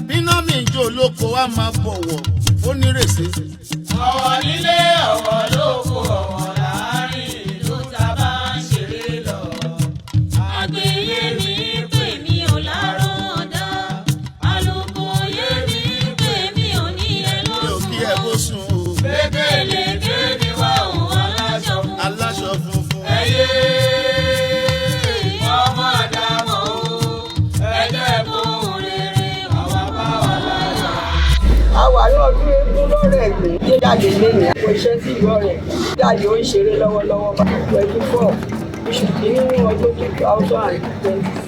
Bíná mi jó lóko á máa bọ̀wọ̀ fónírèsé. Ọ̀wọ̀ nílé, ọ̀wọ̀ lóko, ọ̀wọ̀ láàrin ìlú tá a bá ń ṣeré lọ. Àgbèyé mi pè mí ò láròdá, àlùkò yé mi pè mí ò ní ẹ Mi ò kí ẹ bó lọ́sùn. sùn o. Lékelèké ni wá òun aláṣọ funfun. Aláṣọ funfun. Ẹyẹ ọmọ àdàmọ̀ o, ẹ jẹ́ kóhun rere àwa bá wà láyọ̀. A wà ní ọdún eégún lọ́rẹ̀gùn jáde lẹ́yìn àpò iṣẹ́ sí ìlú Ọ̀rẹ́gun jáde. Ó ń ṣeré lọ́wọ́lọ́wọ́ bá 24 oṣù kìíní ní ọdún 2026.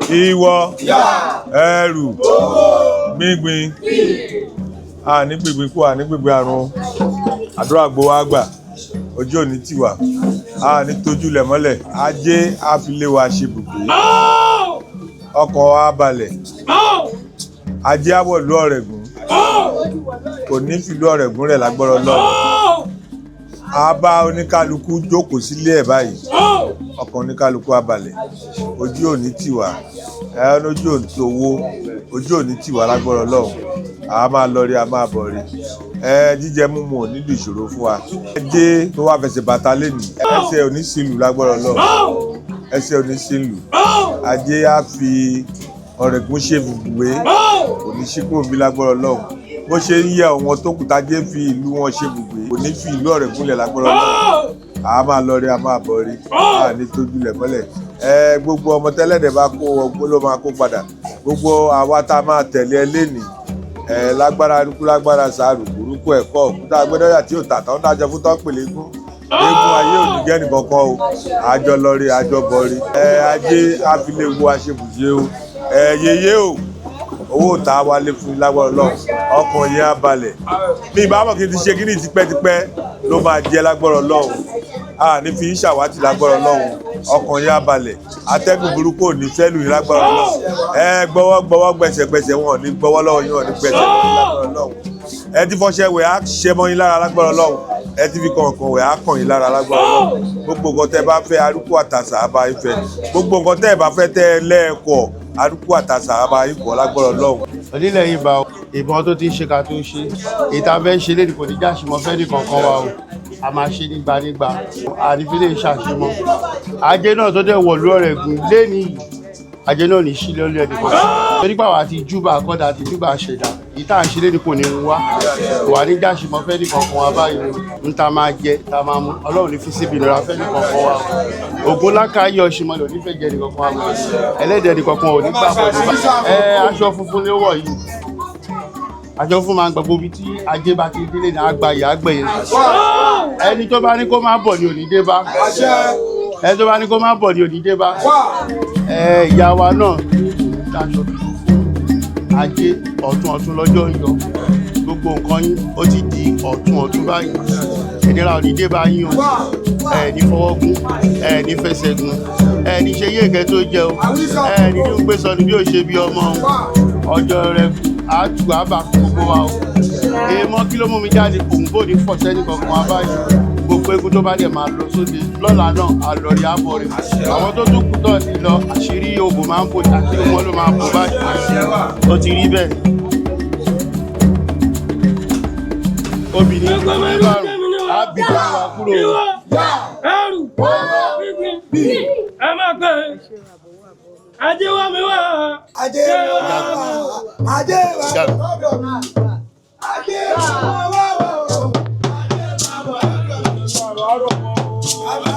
Ìwọ ẹrù gbíngbin, àní gbíngbin kú, àní gbíngbin àrùn. Àdúrà gbowó àgbà, ojú òní tiwa, àní tójúlẹ̀ mọ́lẹ̀. Ajé àfiléwà ṣe bùgbé, ọkàn wa balẹ̀. Ajé àwọ̀lú Ọ̀rẹ́gùn, kò ní fìlú Ọ̀rẹ́gùn rẹ̀ lágbọ́rọ̀ lọ́wọ́. A bá oníkálukú jókòó sílé ẹ̀ báyìí, ọkàn oníkálukú á balẹ̀, ojú òní tiwa, ẹ ojú òní ti owó, ojú òní tiwa lágbọ́rọ̀ lọ́wọ́. A máa lọ rí, a máa bọ̀ rí. Ẹ jíjẹ múmu ò nílò ìṣòro fún wa. Ajé tó wá fẹsẹ̀ bàtà lẹ́nu, ẹsẹ̀ òní sílù lágbọ́rọ̀ lọ́wọ́, ẹsẹ̀ òní sílù. Ajé á fi Ọ̀rẹ́gùn ṣe ibùgbé, kò ní sí kúrò bí lágbọ́rọ̀ lọ́wọ́. Bó ṣe ń yẹ àwọn tó kù tájé fi ìlú wọn ṣe ibùgbé, kò ní fi ìlú Ọ̀rẹ́gùn lẹ̀ lágbọ́rọ̀ lọ́wọ́. A máa lọ rí, a máa bọ̀ rí, a ní tójú lẹ̀ mọ́lẹ̀. Ẹ gbogbo ọmọ tẹ́lẹ̀dẹ̀ bá kó ọgbó ló máa kó padà. Gbogbo àwa tá a máa tẹ̀lé ẹ lénìí, ẹ lágbára rúkú, lágbára sàárù burúkú, ẹ̀kọ́ òkúta agbẹ́dọ́yà tí ò tà tán dájọ́ fún tán pèlè gún eégún ayé òní jẹ́ nìkankan o. Àjọ lọ rí, àjọ bọ̀ rí. Ẹ ajé àfiléwu aṣebùṣe o. Ẹ yeye o, owó ta wálé fún lágbára Ọlọ́run, ọkàn yẹn á balẹ̀. Bí ìbámu kì í ti ṣe kí ní tipẹ́tipẹ́ ló máa jẹ́ lágbára Ọlọ́run, a ní fi í ṣàwátì lágbára Ọlọ́run, ọkàn yẹn á balẹ̀. Atẹ́gùn burúkú ò ní fẹ́ lù yín lágbára Ọlọ́run. Ẹ gbọ́wọ́ gbọ́wọ́, gbẹ̀sẹ̀gbẹ̀sẹ̀, wọn ò ní gbọ́wọ́ lọ́wọ́ yín, wọn ò ní gbẹ̀sẹ̀ lọ́wọ́ yín lágbára Ọlọ́run. Ẹ ti fọṣẹ wẹ̀, á ṣe mọ́ yín lára lágbára Ọlọ́run. Ẹ ti fi kọ̀ọ̀kan wẹ̀, á kàn yín lára lágbára Ọlọ́run. Gbogbo nǹkan tẹ́ bá fẹ́, arúgbó àtàṣà á bá yín fẹ́. Gbogbo nǹkan tẹ́ bá fẹ́, tẹ́ ẹ lẹ́ẹ̀kọ́, arúgbó àtàṣà á bá yín kọ́ lágbára Ọlọ́run. Onílẹ̀ yìí bá ìbọn tó ti ń ṣe ká tó ṣe èyí tá a fẹ́ ṣe lédè kò ní jáṣemọ́ fẹ́ nìkankan wa o. A máa ṣe nígbà nígbà, àrífílẹ̀ ṣàṣemọ́. Ajé náà tó dẹ̀ wọ̀lú Ọ̀rẹ́gùn lẹ́ni yìí, ajé náà ní sílẹ̀ ó lé ẹnì kan torí pé àwa ti júbà kọ́dà àti júbà ṣẹ̀dá. Èyí tá à ń ṣe lédè kò ní run wá, kò wá ní jáṣemọ́ fẹ́ nìkankan wa báyìí o. Ń ta máa jẹ ta máa mú, Ọlọ́run ní fi síbi ìnira fẹ́ nìkankan wa o. Ògùn lákàáyé ọ̀ṣìmọ̀lẹ̀ ò ní fẹ́ jẹ nìkankan wa mọ́, ẹlẹ́dẹ̀ẹ́ nìkankan ò ní gbà pọ̀ nípa ẹ. Aṣọ funfun ni ó wọ̀ yìí. Aṣọ fún máa ń gba gbogbo ibi tí ajé bá ti délé ní àgbà ìyá àgbẹ̀yẹ. Ẹni tó bá ní kó má bọ̀ ni ò ní dé bá. Ẹni tó bá ní kó má bọ̀ ni ò ní dé bá. Ẹ ìyá wa náà daṣọ tuntun fún ajé. Ọ̀tún ọ̀tún lọ́jọ́ ń yọ. Gbogbo nǹkan yín ó ti di ọ̀tún ọ̀tún báyìí. Ìnira ò ní dé bá yín o. Ẹ ní fọwọ́ gún, ẹ ní fẹsẹ̀ gún, ẹ ní ṣe yé ìkẹ́ tó jẹ o, ẹ ní ní gbé sọnù bí ó ṣe bí ọmọ o. Ọjọ́ rẹ á tù á bà fún gbogbo wa o. Èèmọ̀ kí ló mú mi jáde? Kòǹbó ní fọ̀sẹ́nì kankan wa báyìí. Gbogbo egun tó bá dẹ̀ máa lọ sóde lọ́la náà, àlọ́rí àbọ̀ rẹ̀. Àwọn tó tún kù tọ̀ ti lọ, àṣírí oògùn máa ń bò, àti wọn ló máa bò báyìí. Ó ti rí bẹ́ẹ̀. Obìnrin márùn-ún á bì tó wà kúrò. Ẹrù gbígbín ẹ máa pẹ́ ajé wa mi wá. Ajé wa wá, ajé wa lọ́dọ̀ mi. Ajé wa wá wá o. Ajé wa wá lọ́dọ̀ mi. Ajé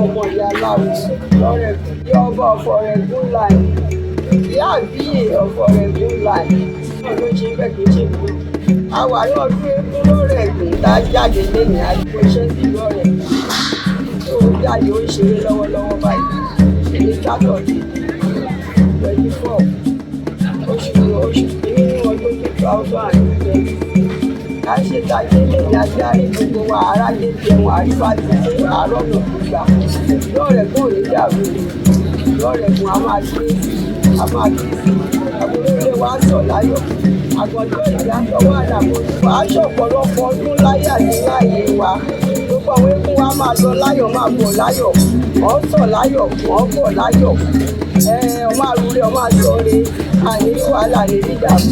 Ọmọ ìyá aláwo lọ́rẹ̀ bí ọba ọ̀fọ̀rẹ̀gùn láì ìyá àbíyè ọ̀fọ̀rẹ̀gùn láì náà ló ṣe bẹ́ẹ̀ kì í ṣe kú. A wà ní ọdún eégún lọ́rẹ̀gùn tá a jáde lẹ́yìn àdúgbò iṣẹ́ sí lọ́rẹ̀gùn tó jáde ó ń ṣeré lọ́wọ́lọ́wọ́ báyìí ní sátọ̀dé 24 oṣù kìíní ọdún 2020 ká ṣe. tá a ṣe lè ní ajé àrí gbogbo wa, aráyé jẹun, àríwá ti ṣe àárọ̀ nà gbígbà. Lọ́rẹ̀gún ò ní dàrú, Lọ́rẹ̀gún a máa gbé, a máa gbé sí àbúrò ilé wa sọ̀ láyọ̀. Àgbọ̀dọ̀ ìyá tọwọ́ àdàbò wà á ṣọ̀pọ̀lọpọ̀ ọdún láyé àti láàyè wa. Gbogbo àwọn eégún wa máa lọ láyọ̀, máa bọ̀ láyọ̀, wọ́n sọ̀ láyọ̀, wọ́n bọ̀ láyọ̀. Ọmọ àrùlé, ọmọ àsọ̀re, àní wàhálà ní dídàmú.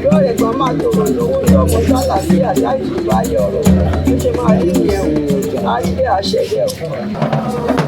Lọ́rẹ̀gún máa tòrò lówó lọ́mọ sálàáfíà láì báyọ̀ ọ̀rọ̀ bó ṣe máa rí nìyẹn o, á rí bẹ́ẹ̀ àṣẹ bẹ́ẹ̀ o.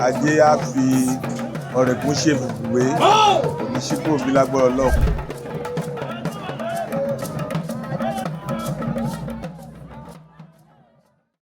Ajé á fi Ọ̀rẹ̀gún ṣe ibùgbé, kò ní sí kúrò bí lágbára Ọlọ́run.